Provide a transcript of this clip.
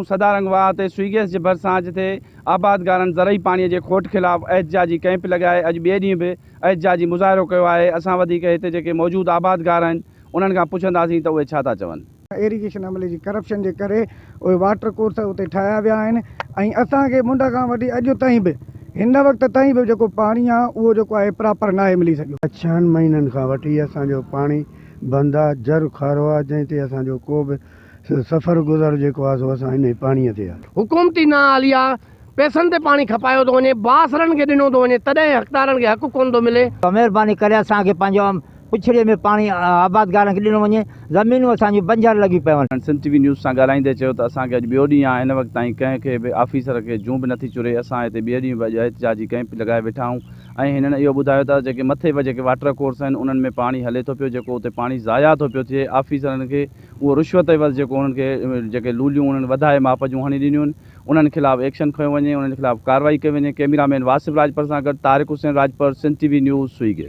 سدارنگ واهه تي سوئي گئس جي ڀرسان جتي آبادگارن زرعي پاڻي جي کوٽ خلاف احتجاجي ڪئمپ لڳائي اڄ ٻئي ڏينهن به احتجاجي مظاهرو ڪيو آهي اسان وڌيڪ هتي جيڪي موجود آبادگار آهن انهن کان پڇنداسين ته اهي ڇا ٿا چون. ايريگيشن عملي جي ڪرپشن جي ڪري اهي واٽر ڪورس اتي ٺاهيا ويا آهن ۽ اسان کي منڍ کان وٺي اڄ تائين به هن وقت تائين به جيڪو پاڻي آهي اهو جيڪو آهي پراپر ناهي ملي سگهيو. ڇهن مهينن کان وٺي اسان جو پاڻي بند آ، جر کارو آ، جنهن تي اسان جو ڪو به سفر گذر جيڪو آ سو اسان انهي پاڻيء تي آ. حڪومتي نااهلي آ، پئسن تي پاڻي کپايو ٿو وڃي، بااثرن کي ڏنو ٿو وڃي، تڏهن حقدارن کي حق ڪونه ٿو ملي. مهرباني ڪري اسان کي پنهنجو پڇڙي ۾ پاڻي آبادگارن کي ڏنو وڃي، زمينون اسان جون بنجر لڳيون پيون آهن. سنڌ ٽي وي نيوز سان ڳالهائيندي چيو ته اسان کي اڄ ٻيو ڏينهن آهي هن وقت تائين ڪنهن کي به آفيسر کي جون به نٿي چري اسان هتي ٻئي ڏينهن به اڄ احتجاجي ڪئمپ لڳائي ويٺا آهيون ۽ هنن اهو ٻڌايو ته جيڪي مٿي به جيڪي واٽر ڪورس آهن انهن ۾ پاڻي هلي ٿو پيو جيڪو اتي پاڻي ضايع ٿو پيو ٿئي آفيسرن کي اهو رشوت عيوض جيڪو انهن کي جيڪي لوليون انهن وڌائي ماپ جون هڻي ڏنيون آهن انهن خلاف ايڪشن کنيو وڃي انهن خلاف ڪارروائي ڪئي وڃي ڪئميرا مين واصف راڄپر سان گڏ Tariq Hussain Rajpar Sindh T V news Sui gas.